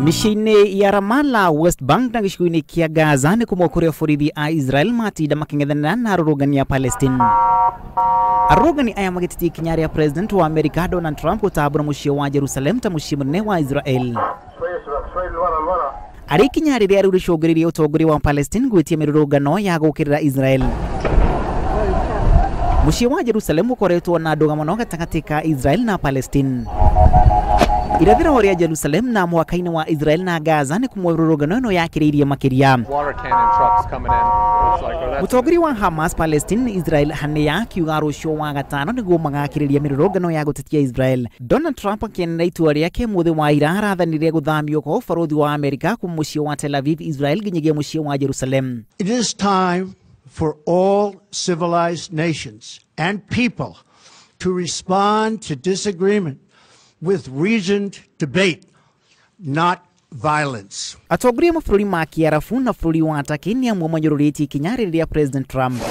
Mĩciĩ-inĩ ya Ramallah, West Bank na gĩcigo-inĩ kĩa Gaza nĩ kũmwe kũrĩa borithi a Israel matinda makĩng'ethanĩra na arũrũngani a Palestine. Arũrũngani aya magĩtetia ikinya rĩa President wa Amerika Donald Trump gũtambũra mũciĩ wa Jerusalem ta mũciĩ mũnene wa Israel. Arĩ ikinya rĩrĩa rĩu rĩcũngĩrĩirie ũtongoria wa Palestine gwĩtia mĩrũrũngano ya gũũkĩrĩra Israel. Mũciĩ wa Jerusalem ũkoretwo na ndũgamano gatagatĩ ka Israel na Palestine. Irathĩro rĩa Jerusalem na mũhaka-inĩ wa Israel na Gaza nĩ kũmwe mĩrũrũngano ĩno yakĩrĩirie makĩria. Water cannon trucks coming in. Looks like, or that's Mũtongoria wa Hamas Palestine Israel Haniyeh akiuga rũciũ wa gatano nĩguo magakĩrĩria mĩrũrũngano ya gũtetia Israel. Donald Trump akĩanĩrĩra itua rĩake mũthĩ wa ira arathanire gũthamio kwa ũbarũthi wa Amerika kuma mũciĩ wa Tel Aviv Israel nginyagia mũciĩ wa Jerusalem. It is time for all civilized nations and people to respond to disagreement with reasoned debate, not violence. Atongoria a mabũrũri ma Kĩarabu na bũrũri wa Turkey nĩ amwe manyũrũrĩtie ikinya rĩrĩ rĩa President Trump.